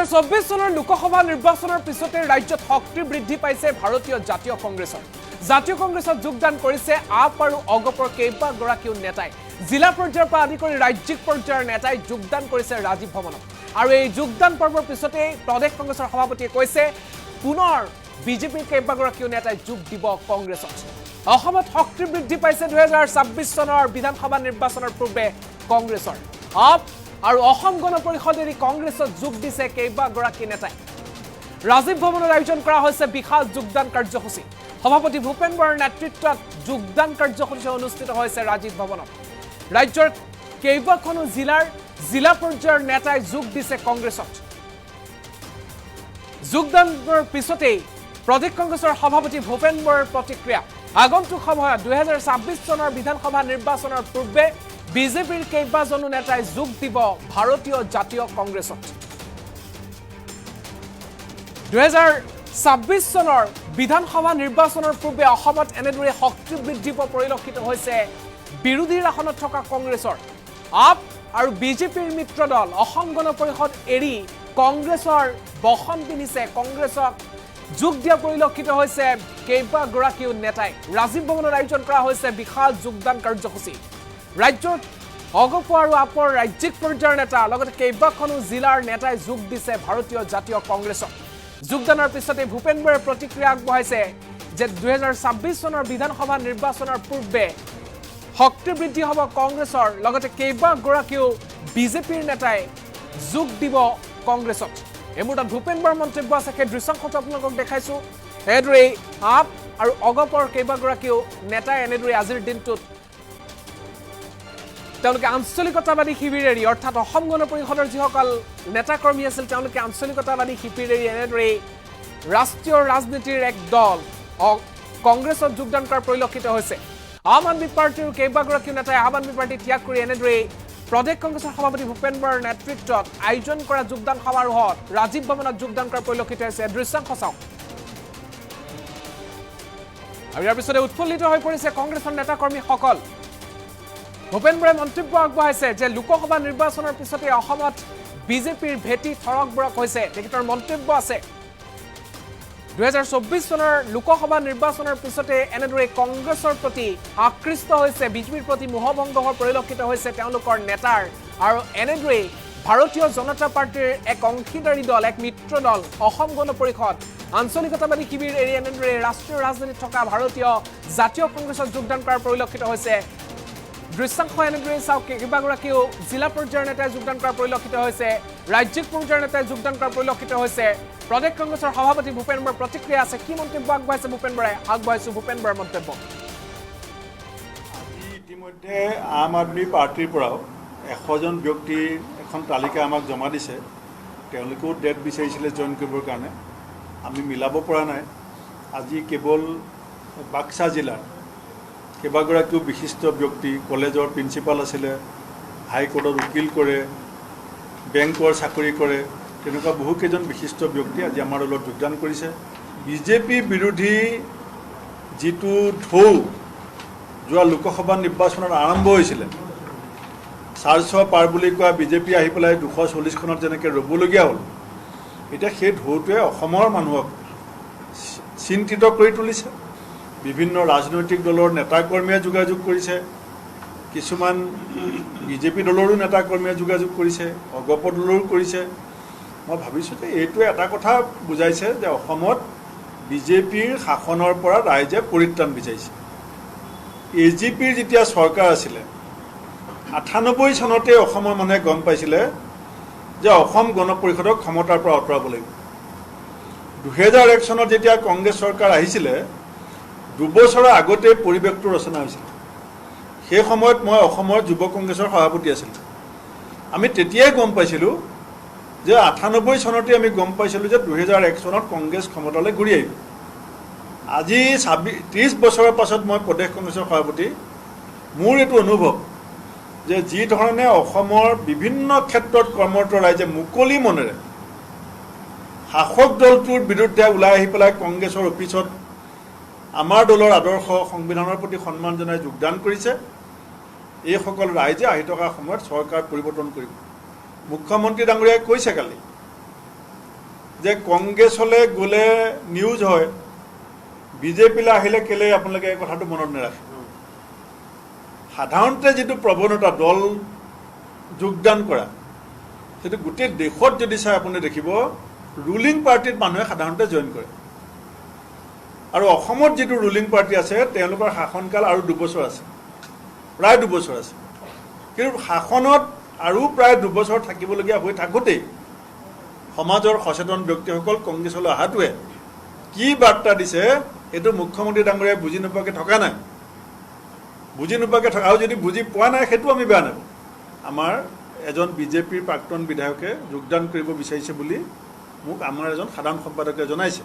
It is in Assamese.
2024 চনৰ লোকসভা নিৰ্বাচনৰ পিছতে ৰাজ্যত শক্তি বৃদ্ধি পাইছে ভাৰতীয় জাতীয় কংগ্ৰেছৰ। জাতীয় কংগ্ৰেছত যোগদান কৰিছে আপ আৰু অগপৰ কেইবাগৰাকীও নেতাই। জিলা পৰ্যায়ৰ পৰা আদি কৰি ৰাজ্যিক পৰ্যায়ৰ নেতাই যোগদান কৰিছে ৰাজীৱ ভৱনত। আৰু এই যোগদান পৰ্বৰ পিছতেই প্ৰদেশ কংগ্ৰেছৰ সভাপতিয়ে কৈছে পুনৰ বিজেপিৰ কেইবাগৰাকীও নেতাই যোগ দিব কংগ্ৰেছত। অসমত শক্তি বৃদ্ধি পাইছে 2026 চনৰ বিধানসভা নিৰ্বাচনৰ পূৰ্বে কংগ্ৰেছৰ। আপ আৰু অসম গণ পৰিষদ এৰি কংগ্ৰেছত যোগ দিছে কেইবাগৰাকী নেতাই। ৰাজীৱ ভৱনত আয়োজন কৰা হৈছে বিশাল যোগদান কাৰ্যসূচী। সভাপতি ভূপেন বৰাৰ নেতৃত্বত যোগদান কাৰ্যসূচী অনুষ্ঠিত হৈছে ৰাজীৱ ভৱনত। ৰাজ্যৰ কেইবাখনো জিলাৰ জিলা পৰ্যায়ৰ নেতাই যোগ দিছে কংগ্ৰেছত। যোগদানৰ পিছতেই প্ৰদেশ কংগ্ৰেছৰ সভাপতি ভূপেন বৰাৰ প্ৰতিক্ৰিয়া। আগন্তুক সময়ত 2026 চনৰ বিধানসভা নিৰ্বাচনৰ পূৰ্বে বিজেপিৰ কেইবাজনো নেতাই যোগ দিব ভাৰতীয় জাতীয় কংগ্ৰেছত। 2026 চনৰ বিধানসভা নিৰ্বাচনৰ পূৰ্বে অসমত এনেদৰে শক্তি বৃদ্ধি পোৱা পৰিলক্ষিত হৈছে বিৰোধীৰ আসনত থকা কংগ্ৰেছৰ। আপ আৰু বিজেপিৰ মিত্ৰ দল অসম গণ পৰিষদ এৰি কংগ্ৰেছৰ বসন পিন্ধিছে, কংগ্ৰেছক যোগ দিয়া পৰিলক্ষিত হৈছে কেইবাগৰাকীও নেতাই। ৰাজীৱ ভৱনত আয়োজন কৰা হৈছে বিশাল যোগদান কাৰ্যসূচী। ৰাজ্যৰ অগপ আৰু আপৰ ৰাজ্যিক পৰ্যায়ৰ নেতা লগতে কেইবাখনো জিলাৰ নেতাই যোগ দিছে ভাৰতীয় জাতীয় কংগ্ৰেছক। যোগদানৰ পিছতে ভূপেন বৰাই প্ৰতিক্ৰিয়া আগবঢ়াইছে যে 2026 চনৰ বিধানসভা নিৰ্বাচনৰ পূৰ্বে শক্তি বৃদ্ধি হ'ব কংগ্ৰেছৰ, লগতে কেইবাগৰাকীও বিজেপিৰ নেতাই যোগ দিব কংগ্ৰেছত। এই মুহূৰ্তত ভূপেন বৰাৰ মন্তব্য আছে, সেই দৃশ্যাংশটো আপোনালোকক দেখাইছো। এনেদৰেই আপ আৰু অগপৰ কেইবাগৰাকীও নেতাই এনেদৰে আজিৰ দিনটোত তেওঁলোকে আঞ্চলিকতাবাদী শিবিৰ এৰি, অৰ্থাৎ অসম গণ পৰিষদৰ যিসকল নেতাকৰ্মী আছিল তেওঁলোকে আঞ্চলিকতাবাদী শিবিৰ এৰি এনেদৰেই ৰাষ্ট্ৰীয় ৰাজনীতিৰ এক দল কংগ্ৰেছত যোগদান কৰাৰ পৰিলক্ষিত হৈছে। আম আদমি পাৰ্টীৰ কেইবাগৰাকীও নেতাই আম আদমি পাৰ্টী ত্যাগ কৰি এনেদৰেই প্ৰদেশ কংগ্ৰেছৰ সভাপতি ভূপেন বৰাৰ নেতৃত্বত আয়োজন কৰা যোগদান সমাৰোহত ৰাজীৱ ভৱনত যোগদান কৰাৰ পৰিলক্ষিত হৈছে। দৃশ্যাংশ চাওক। আৰু ইয়াৰ পিছতে উৎফুল্লিত হৈ পৰিছে কংগ্ৰেছৰ নেতাকৰ্মীসকল। ভূপেন বৰাই মন্তব্য আগবঢ়াইছে যে লোকসভা নিৰ্বাচনৰ পিছতে অসমত বিজেপিৰ ভেটি থৰক বৰক হৈছে। তেখেতৰ মন্তব্য আছে 2024 চনৰ লোকসভা নিৰ্বাচনৰ পিছতে এনেদৰে কংগ্ৰেছৰ প্ৰতি আকৃষ্ট হৈছে, বিজেপিৰ প্ৰতি মোহভংগ হোৱা পৰিলক্ষিত হৈছে তেওঁলোকৰ নেতাৰ। আৰু এনেদৰেই ভাৰতীয় জনতা পাৰ্টীৰ এক অংশীদাৰী দল, এক মিত্ৰ দল অসম গণ পৰিষদ আঞ্চলিকতাবাদী শিবিৰ এৰি এনেদৰে ৰাষ্ট্ৰীয় ৰাজনীতিত থকা ভাৰতীয় জাতীয় কংগ্ৰেছত যোগদান কৰাৰ পৰিলক্ষিত হৈছে। দৃশ্যাংশ এনেদৰেই চাওক, কেইবাগৰাকীও জিলা পৰ্যায়ৰ নেতাই যোগদান কৰাৰ পৰিলক্ষিত হৈছে, ৰাজ্যিক পৰ্যায়ৰ নেতাই যোগদান কৰাৰ পৰিলক্ষিত হৈছে। প্ৰদেশ কংগ্ৰেছৰ সভাপতি ভূপেন বৰাৰ প্ৰতিক্ৰিয়া আছে, কি মন্তব্য আগবঢ়াইছে ভূপেন বৰাই? আগবঢ়াইছো ভূপেন বৰাৰ মন্তব্য। আজি ইতিমধ্যে আম আদমি পাৰ্টীৰ পৰাও 100জন ব্যক্তিৰ এখন তালিকা আমাক জমা দিছে। তেওঁলোকেও ডেট বিচাৰিছিলে জইন কৰিবৰ কাৰণে, আমি মিলাব পৰা নাই। আজি কেৱল বাক্সা জিলাৰ কেইবাগৰাকীও বিশিষ্ট ব্যক্তি, কলেজৰ প্ৰিন্সিপাল আছিলে, হাইকোৰ্টত উকিল কৰে, বেংকৰ চাকৰি কৰে, তেনেকুৱা বহুকেইজন বিশিষ্ট ব্যক্তি আজি আমাৰ দলত যোগদান কৰিছে। বিজেপি বিৰোধী যিটো ঢৌ যোৱা লোকসভা নিৰ্বাচনত আৰম্ভ হৈছিলে, 400 পাৰ বুলি কোৱা বিজেপি আহি পেলাই 240খনত যেনেকৈ ৰ'বলগীয়া হ'ল, এতিয়া সেই ঢৌটোৱে অসমৰ মানুহক চিন্তিত কৰি তুলিছে। বিভিন্ন ৰাজনৈতিক দলৰ নেতাকৰ্মীয়ে যোগাযোগ কৰিছে, কিছুমান বিজেপি দলৰো নেতাকৰ্মীয়ে যোগাযোগ কৰিছে, অগপ দলৰো কৰিছে। মই ভাবিছোঁ যে এইটোৱে এটা কথা বুজাইছে যে অসমত বিজেপিৰ শাসনৰ পৰা ৰাইজে পৰিত্ৰাণ বিচাৰিছে। এ জি পিৰ যেতিয়া চৰকাৰ আছিলে 98 চনতে অসমৰ মানুহে গম পাইছিলে যে অসম গণ পৰিষদক ক্ষমতাৰ পৰা আঁতৰাব লাগিব। 2001 চনত যেতিয়া কংগ্ৰেছ চৰকাৰ আহিছিলে, দুবছৰৰ আগতেই পৰিৱেশটো ৰচনা হৈছিলে। সেই সময়ত মই অসমৰ যুৱ কংগ্ৰেছৰ সভাপতি আছিলোঁ। আমি তেতিয়াই গম পাইছিলোঁ যে 98 চনতে আমি গম পাইছিলোঁ যে 2001 চনত কংগ্ৰেছ ক্ষমতালৈ ঘূৰি আহিব। আজি 26, 30 বছৰৰ পাছত মই প্ৰদেশ কংগ্ৰেছৰ সভাপতি, মোৰ এইটো অনুভৱ যে যি ধৰণে অসমৰ বিভিন্ন ক্ষেত্ৰত কৰ্মৰত ৰাইজে মুকলি মনেৰে শাসক দলটোৰ বিৰুদ্ধে ওলাই আহি পেলাই কংগ্ৰেছৰ অফিচত আমাৰ দলৰ আদৰ্শ সংবিধানৰ প্ৰতি সন্মান জনাই যোগদান কৰিছে, এইসকল ৰাইজে আহি থকা সময়ত চৰকাৰ পৰিৱৰ্তন কৰিব। মুখ্যমন্ত্ৰী ডাঙৰীয়াই কৈছে কালি যে কংগ্ৰেছলৈ গ'লে নিউজ হয়, বিজেপিলৈ আহিলে কেলে আপোনালোকে এই কথাটো মনত নাৰাখে? সাধাৰণতে যিটো প্ৰৱণতা দল যোগদান কৰা, সেইটো গোটেই দেশত যদি চাই আপুনি দেখিব, ৰুলিং পাৰ্টীত মানুহে সাধাৰণতে জইন কৰে। আৰু অসমত যিটো ৰুলিং পাৰ্টী আছে, তেওঁলোকৰ শাসনকাল আৰু 2 বছৰ আছে, প্ৰায় 2 বছৰ আছে। কিন্তু শাসনত আৰু প্ৰায় 2 বছৰ থাকিবলগীয়া হৈ থাকোঁতেই সমাজৰ সচেতন ব্যক্তিসকল কংগ্ৰেছলৈ অহাটোৱে কি বাৰ্তা দিছে, এইটো মুখ্যমন্ত্ৰী ডাঙৰীয়াই বুজি নোপোৱাকৈ থকা নাই। বুজি নোপোৱাকৈ থকা আৰু যদি বুজি পোৱা নাই, সেইটো আমি বেয়া নাপাওঁ। আমাৰ এজন বিজেপিৰ প্ৰাক্তন বিধায়কে যোগদান কৰিব বিচাৰিছে বুলি মোক আমাৰ এজন সাধাৰণ সম্পাদকে জনাইছে।